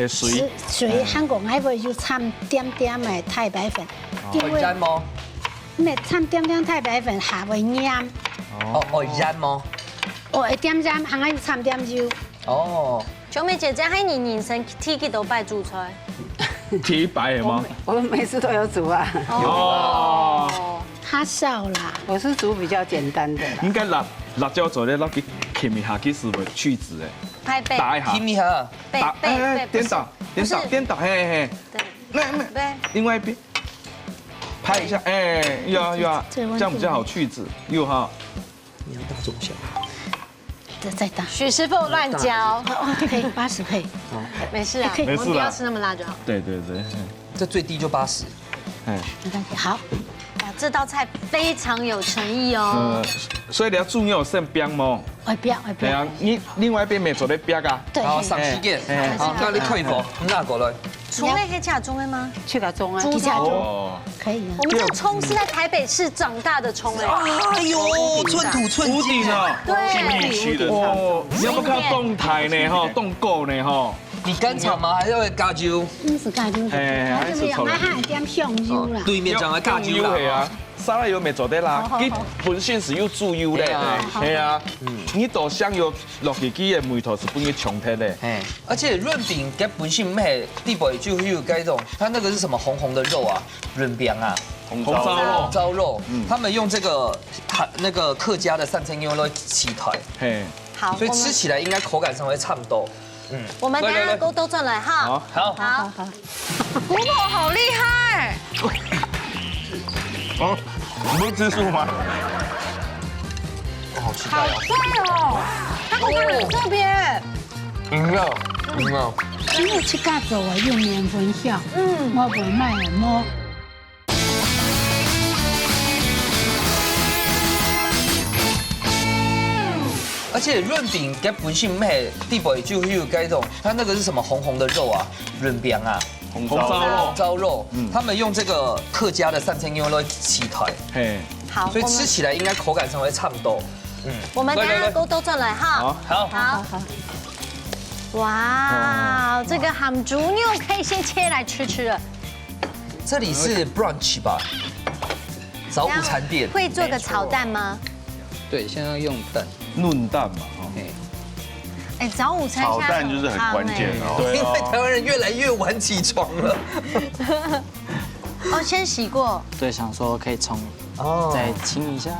誒，水。水，水，嗯。還講還會有摻點點个太白粉，哦。因為會黏無？毋係，摻點點太白粉還會黏。哦，會黏無？哦，會點點，還愛摻點油。 哦。秋妹姐姐，還有你人生第幾多擺煮菜？第一擺的嗎？我們，我們每次都有煮啊。哦。他笑啦。我是煮比較簡單的啦。應該辣，辣椒做得落去撳一下，其實會去籽的。拍背。打一下。撳一下。背，打，背，哎，哎，背，不是。顛倒，顛倒，不是。顛倒，嘿，嘿。對。那，那，背。另外一邊。拍一下，哎，有啊，有啊，這，這，這樣比較好去籽，有哈。 你要大中小？再，再大。許師傅亂教。哦，可以，八十可以。好。沒事啊，沒事啦。我們不要吃那麼辣就好。對，對，對。這最低就八十。哎。沒關係，好。哇，這道菜非常有誠意哦。呃，所以你愛注意有剩冰無？會冰，會冰。對啊，你另外一邊也做得冰啊。對。好，省時間。哎，哎。好，那你開火，拿過來。 蔥類可以加蔥類嗎？去个蔥啊，豬蔥。哦。可以啊。我們這蔥是在台北市長大的蔥欸。哎呦，寸土寸金啊。對。信義區的。哦，你有沒有看到動態呢？哈，動夠呢？哈。你乾炒嗎？還是會加油？嗯，是加油。哎，還是炒。還有點香油啦。哦，對面講的加油啦。用油係啊。 沙拉油乜做得啦，好，好，好。佢本身係有豬油咧，係啊。係啊，嗯。你倒香油落去，佢个味道係分佢衝忒咧。嘿，而且潤餅佢本身毋係底背就有該種，它那個是什麼紅紅的肉啊，潤餅啊，紅燒肉。紅燒肉，嗯。他們用這個，那個客家的三層肉來取代。嘿。好，所以吃起來應該口感上會差不多。 嗯。我們等下來，來，來。鍋都轉來哈。好。好。好。好，好，好。姑婆好厲害。哦，你不是吃素吗？好期待哦！好帅哦！他口感很特别。嗯，嗯，因为自家做个用面粉香，嗯，我会买很多。而且潤餅該本身係底背就有該種，它那個是什麼紅紅的肉啊，潤餅啊，紅燒肉，紅燒肉，他們用這個客家的三層肉來起台，嘿，好，所以吃起來應該口感上會差不多。我们等一下来来来都都转来哈。好好，好，哇，这个鹹豬肉可以先切来吃吃了。這裡是 brunch 吧？早午餐店。会做个炒蛋吗？对，现在要用蛋。嫩蛋嘛，哈。嘿，哎，早午餐炒蛋就是很关键哦。因为台湾人越来越晚起床了。哦，先洗过。对，想说可以冲，哦，再清一下。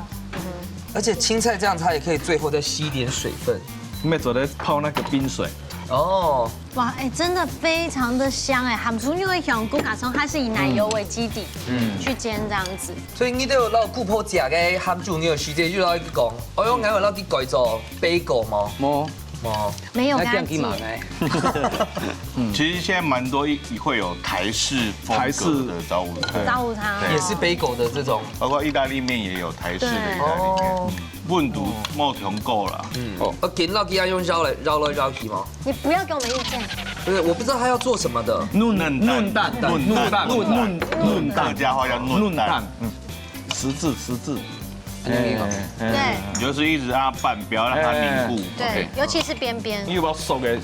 而且青菜这样，它也可以最后再吸一点水分。你们昨天泡那个冰水，哦，哇，哎，真的非常的香哎，鹹豬肉个香菇，加上它是以奶油为基底，嗯，去煎这样子。所以你都有老姑婆讲个鹹豬肉時節，就老去讲，哎呦，我有老去改做 bagel 吗？无，哦，没有那跟他借。这样可以买。其实现在蛮多一会有台式风格的早午餐，早午餐哦也是 bagel 的这种。包括意大利面也有台式的意大利面。哦，问肚无同够啦。嗯，我紧落去要用绕来绕来绕去吗？你不要给我们意见。不是，我不知道他要做什么的。嫩嫩蛋，嫩蛋，嫩蛋，嫩蛋，嫩客蛋，家话叫嫩蛋嫩蛋，，嗯，十字十字，那个哎对，你就是一直让它拌，不要让它凝固。对，尤其是边边你。有没有熟的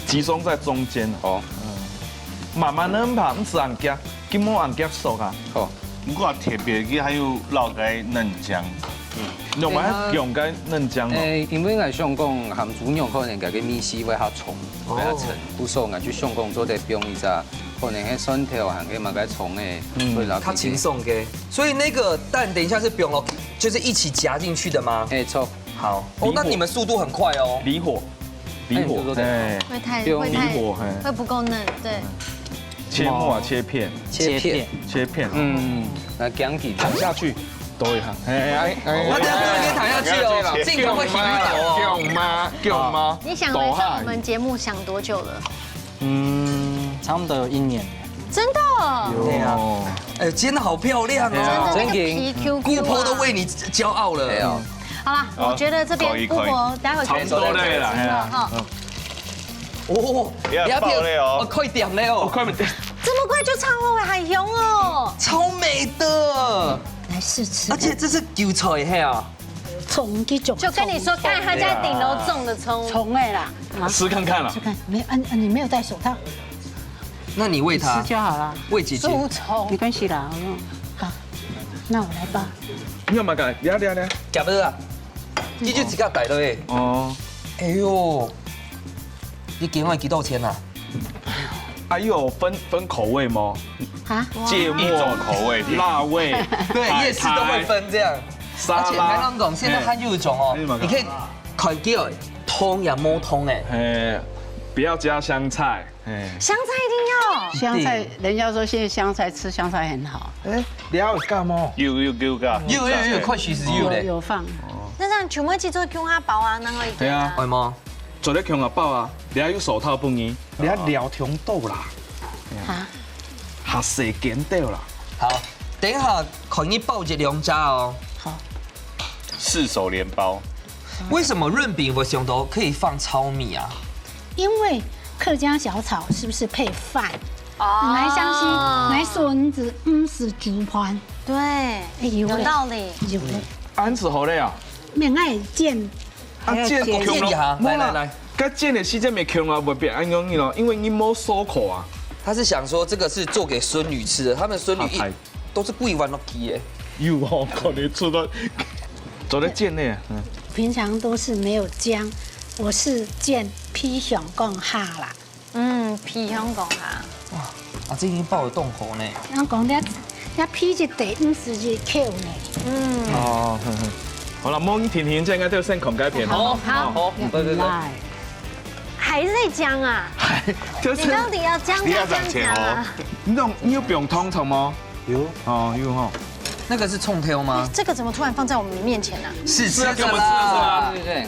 集中在中间？哦，慢慢的拍，毋使恁遽，緊無恁遽熟啊。好，不过特别个还有落个嫩姜，用个用个嫩姜哦。诶，因为我想讲鹹豬肉可能个味緒会較重，会较沉，故所我就想讲做得放一只，可能迄蒜头還係麼个蔥个，會落去。他轻松给，所以那个蛋等一下是不用了，就是一起夹进去的吗？哎，错，好，哦，那你们速度很快哦。离火，离火，哎哎，会太用会太离火，哎，会不够嫩，对。切末啊，切片，切片，切片，嗯，那姜给躺下去，抖一下，哎哎哎那这样不能给躺下去哦，镜头会洗不到哦。囧吗？囧吗？你想来上我们节目想多久了？嗯，差不多有一年。真的哦，对啊，哦，哎，煎的好漂亮哦，真的真的皮 Q Q 姑婆都啊。为你骄傲了。没有，好啦，我觉得这边姑可以可以婆待会可以差不多了啦，哎呀了哈。哦，不要爆雷哦哦，快点了哦，快点，这么快就炒好了，好香哦！超美的，来试吃而，且这是韭菜嘿啊，葱这种，就跟你说，刚才他家顶楼种的葱，葱哎啦，啊，吃看看啦吃。看，没有，啊，啊你没有戴手套，那你喂它吃，就好了，喂姐姐，没关系啦，我用，好，那我来吧，你有没有看？你要你要你要。假的啊，这就自家带了哎，哦，哎呦，你给我几多钱啊？哎呦，分分口味吗？啊，芥末一种口味辣味，对，夜市都会分这样。沙而且台拉南，港现在还有一种哦哎，你可以看给我通也没通哎，哎，不要加香菜，哎，香菜一定要。香菜，人家说现在香菜吃香菜很好，哎，你要干嘛？有有有个，有有有，快许是有嘞。有放，那这样全部去做 Q 哈包啊，然后一对啊哎妈，做得穷啊包啊，你要有手套不呢？你要聊穷豆啦，啊，下水煎豆啦。好，等一下看你包一两只哦。四手连包，为什么润饼我想到可以放糙米啊？因为客家小炒是不是配饭？哦你来相信，来说你只嗯是煮饭，对，哎呦喂有道理。有的，安子好嘞啊，面爱煎，啊煎我给你哈，来来来，该煎的时间没穷啊，不变安容易咯，因为你没收口啊。他是想说这个是做给孙女吃的，他们孙女一好太都是贵万落去耶。有哦，可能吃到，做得煎呢，嗯，平常都是没有姜，我是煎皮香讲哈啦。嗯，皮香讲哈，啊，这已经爆了洞口呢。然后讲咧，要皮一得五十一口呢。嗯，哦，哼哼，好了，摸一停停，这应该就剩孔该片了。好好，好，对对对，来，还是在讲啊？就是你到底要讲你要讲讲讲钱哦讲啊？你懂，你有不用通常吗？有哦，有吼。那个是蔥頭嗎？这个怎么突然放在我们面前呢？试吃的啦。对对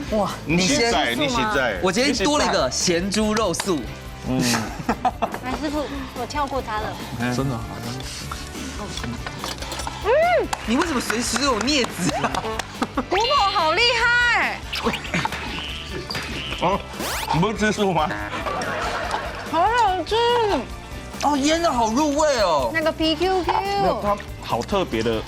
对，哇，你实在，先，你实在。我今天多了一个咸猪肉素。来，师傅，我跳过它了。真的。你为什么随时都有镊子啊？姑婆好厉害，哦，你不是吃素吗？好好吃，哦，腌的好入味哦。那个 P Q Q，没有，它好特别的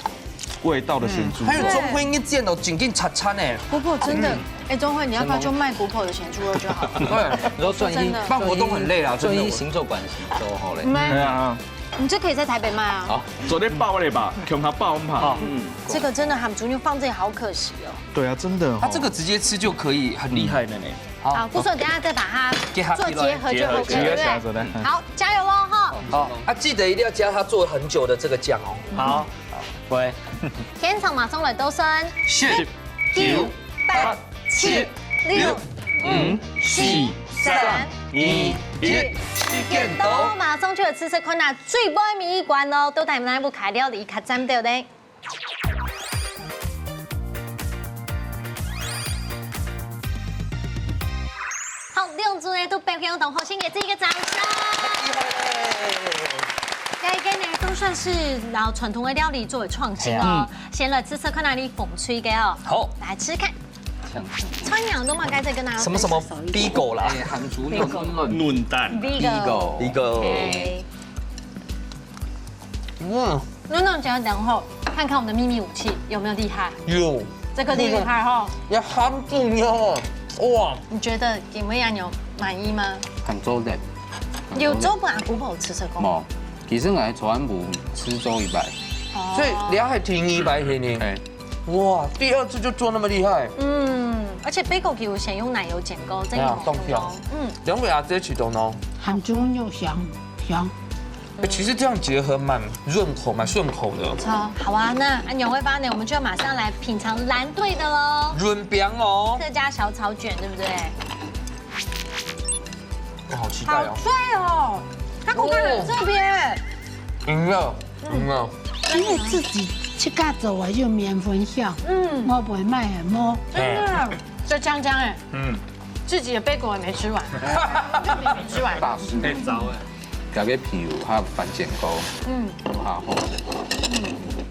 味道的咸猪肉。还有中婚一见到紧紧擦擦呢。姑婆真的，哎，中婚你要不要就卖姑婆的咸猪肉就好了？对，你说赚一真的办活动很累啦，真的赚一行走馆行走好嘞。没对啊，你这可以在台北卖啊。好昨天爆了吧，恐怕爆怕。这个真的鹹豬肉放这里好可惜哦。对啊，真的哦。它这个直接吃就可以，很厉害的呢。好，不说等一下再把它给它做结合就结合 OK，对不结合起来，对？对。好，加油喽哈！好啊，记得一定要加他做很久的这个酱哦。好，喂，现场马上来倒算，十、九、八、七、六、五、四、三、二、一，时间到。马上就要试试看啊，最尾尾一关哦，到底哪一步开料理卡站对不对？ 好，兩組呢都表現到當好，先給自己一個掌聲。這一個呢都算是老傳統的料理作為創新哦。先來試試看哪裡紅吹的哦。好，來吃看。川陽都嘛該再跟大家什么什么分享一下 B 狗啦，哎，鹹豬肉嫩嫩，嫩蛋， B 狗狗。一个，哎，嗯，那那我们讲等后看看我们的秘密武器有没有厉害？有，这个厉害哈！要含住哟，哇，你觉得怎么样？有满意吗？很周到。有做不阿姑婆吃这个？無，其實我從來無食過一擺。哦所以你还挺一百平呢，哎，哇，第二次就做那么厉害，嗯，而且 bagel 给我先用奶油剪过，再哎呀用冻掉嗯，两位啊，这起动哦，鹹豬肉香香。哎，其实这样结合蛮润口、蛮顺口的。好，好啊，那啊牛尾巴呢，我们就马上来品尝蓝队的喽。润饼哦，客家小炒卷，对不对？哎好期待哦，好脆哦，它口感很特别。嗯了，嗯了，因為自家自家做个就免分享，嗯，我毋會買个無。真的，这香香哎，嗯，自己的 bagel 还没吃完，还没吃完。大師，太糟了。加个皮有較番茄膏，嗯，有較好食。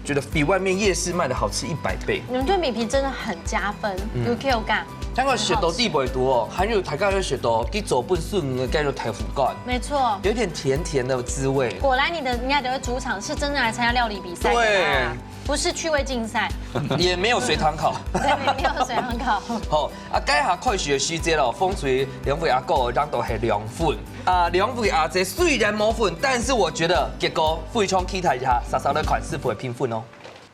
觉得比外面夜市卖的好吃一百倍。你们对米皮真的很加分，有 Q 感。像个食到地背肚哦，还有大家有食到去做本身个个肉太腐干，没错，有点甜甜的滋味。果然你的人家的主场是真的来参加料理比赛的啊，不是趣味竞赛，也没有随堂考。对，没有随堂考。好，啊，該下開始个時節咯，紅隊兩位阿哥當到係涼粉。啊，兩位阿姐雖然無粉，但是我覺得結果非常期待一下，稍稍來看師傅个評分哦。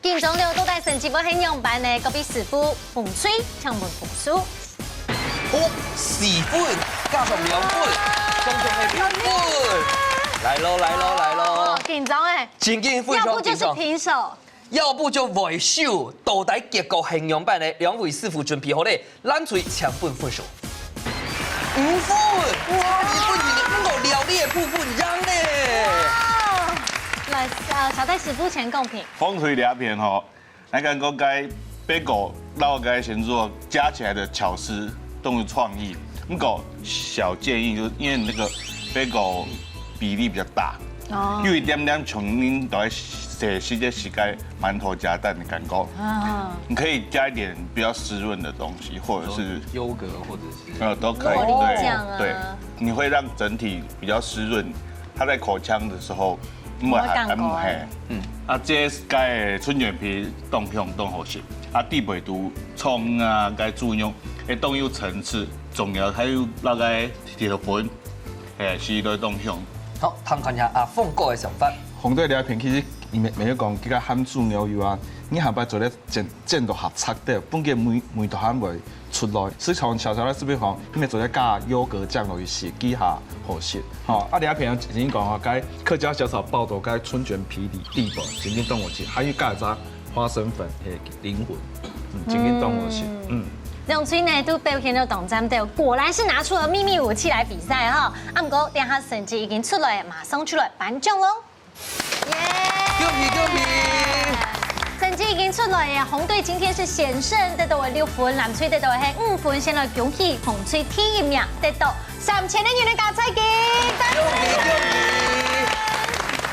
緊張了，到底成績會係仰般呢？各位師傅，紅隊，請問分數。哦，四分加上兩分，總共係六分。來咯，來咯，來咯哦，，緊張哎，真緊非常緊張。要不就是平手。要不就會輸，到底結果係仰般呢？兩位師傅準備好咧，藍隊請分分數。五分，差一分定，毋過料理个部分贏咧。哦，來，呃，小戴師傅先公平。紅隊這片吼，來講講該bagel摎該先做加起來的巧思都有創意。不過小建議就是因為那個bagel比例比較大，哦有一點點像恁兜細細个時間饅頭夾蛋的感覺。啊，你可以加一點比較濕潤的東西，或者是優格或者是呃都可以，洛梨醬啊對對，你會讓整體比較濕潤，它在口腔的時候，因為還不會乾口啊還嘿，嗯，啊，這个春捲皮當香當好食，啊，底背肚蔥啊，該豬肉，會當有層次，仲有還有那個鐵粉，嘿，是都當香。好，聽看一下阿峰哥个想法。紅隊這片其實每每个講，這个鹹豬牛油啊，你下擺做得煎煎到較赤兜，本个味味道還會出來。所以像小小的這邊講，你咪做得加優格醬落去，試幾下好食。吼，啊，這片已經講吼，該客家小炒包到該春捲皮裡底部，真正當好食，還有加一隻花生粉，嘿，靈魂，嗯，真正當好食，嗯。兩隊呢都表現到當讚，對，果然是拿出了秘密武器來比賽哈。啊，毋過等下成績已經出來，馬上出來頒獎咯。耶！恭喜恭喜！已經出來了，紅隊今天是險勝，得到了六分，藍隊得到了係五分，先來恭喜紅隊第一名，得到三千个銀个加菜金。恭喜恭喜！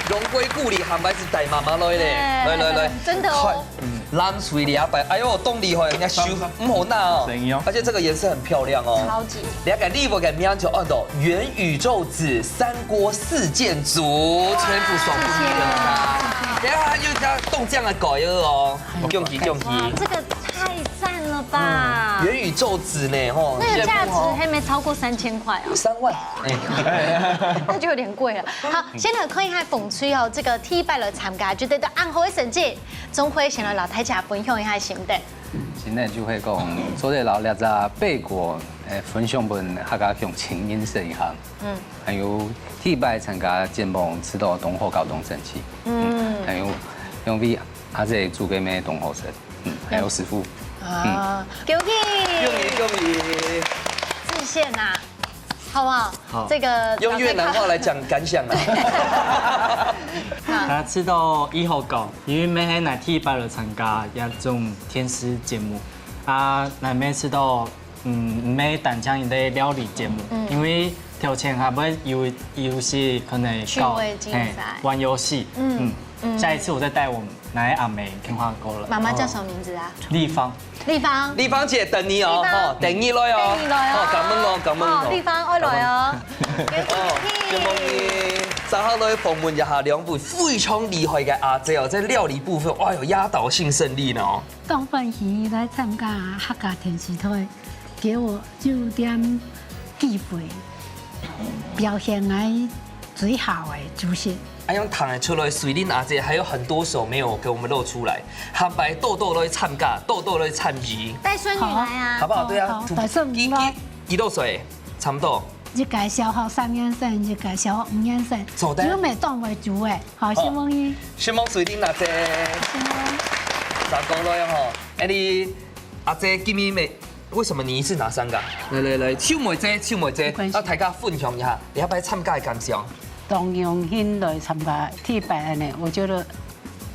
榮歸故里，還還係帶媽媽來咧。哎，來來來，真的哦。看，藍隊這擺，哎喲，當厲害，人家手，嗯，好大哦。聲音哦。而且這個顏色很漂亮哦。超級。 了解，你个名就安到元宇宙子三國四箭組，全部送分你了啦。等下又加動這樣的改了哦，恭喜恭喜！哇，這個太讚了吧！元宇宙子呢，吼，那個價值還沒超過三千塊啊。三萬，哎，那就有點貴了。好，先來看一下紅隊哦，這個第一擺來參加，絕對都恁好个成績。鍾輝先來摎大家分享一下心得。 現在就會講，做得摎這隻貝果，誒，分享分客家鄉親認識一下。嗯。還有第一擺參加節目，知道當好搞當生趣。嗯。還有因為阿姐煮个麵當好食。嗯，還有師傅。啊，恭喜！恭喜恭喜！致謝啊！ 好不好？好。這個用越南話來講感想啊。啊，知道以後講，因為𠊎係第一擺來參加這種電視節目，啊，𠊎乜知道，嗯，毋係單淨一個料理節目，嗯。因為頭前還會有，有些可能搞，趣味競賽。嘿，玩遊戲，嗯，嗯，嗯。下一次我再帶我們 來阿妹電話過了。媽媽叫什麼名字啊？麗芳。麗芳。麗芳姐等你哦，麗芳。吼，等你來哦。等你來哦。吼，感恩哦，感恩哦。哦，麗芳愛來哦。哦，恭喜恭喜。接下來訪問一下兩位非常厲害个阿姐哦，在料理部分，哎喲，壓倒性勝利呢哦。當歡喜來參加客家電視台，給我這點機會，表現𠊎 最好个主持。哎，恁樣聽得出來，水玲阿姐還有很多手沒有給我們露出來，下擺多多來參加，多多來參與。帶孫女來啊。好不好？對啊，好，好，帶孫女來。幾，幾，幾多歲？差不多。一個小學三年生，一個小學五年生。做得。有沒有當會煮个？好，哦。承蒙你。承蒙水玲阿姐。承蒙。再過來吼，哎，你阿姐今日沒 為什麼你一次拿三個？來來來，手妹姐，手妹姐，沒關係。摎大家分享一下，你這擺參加个感想。當榮幸來參加第一擺呢，我覺得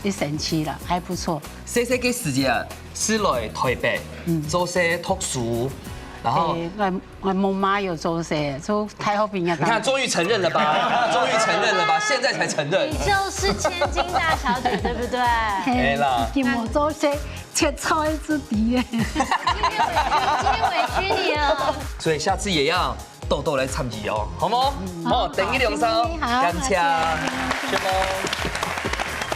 很神奇了，還不錯。細細个時節啊，係來台北，嗯。做事讀書，然後，對，𠊎，𠊎姆媽有做事，做太后餅啊。你看，終於承認了吧？終於承認了吧？現在才承認。你就是千金大小姐，對不對？嘿，哎啦。給我做事， 切菜之地耶。今天委屈，今天委屈你了。所以下次也要多多來參與哦，好無？好，好，等你兩儕，好，感謝，謝謝。承蒙。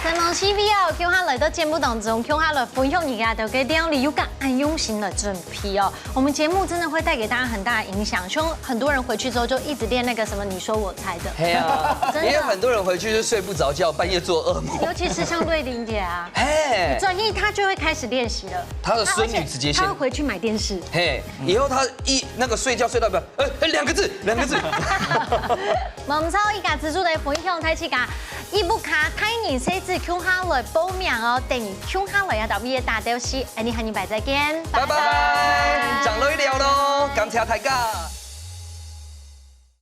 承蒙四位哦，今下來到節目當中，今下來分享你家頭个料理，又敢恁用心來準備哦。我們節目真的會帶給大家很大的影響，希望很多人回去之後就一直練那個什麼你說我猜的。嘿啊，真的。因為很多人回去就睡不著覺，半夜做噩夢。尤其是像瑞玲姐啊， 嘿。轉去她就會開始練習了。她的孫女直接先，她，而且她會回去買電視。嘿，以後她一，那個睡覺睡到一半，哎，哎，兩個字，兩個字。無毋著，一家之煮个分享，大自家一屋下大人細子共下來報名哦，等於共下來也到位个大頭戲，𠊎等下禮拜再見，拜拜。拜拜，正來尞囉，感謝大家。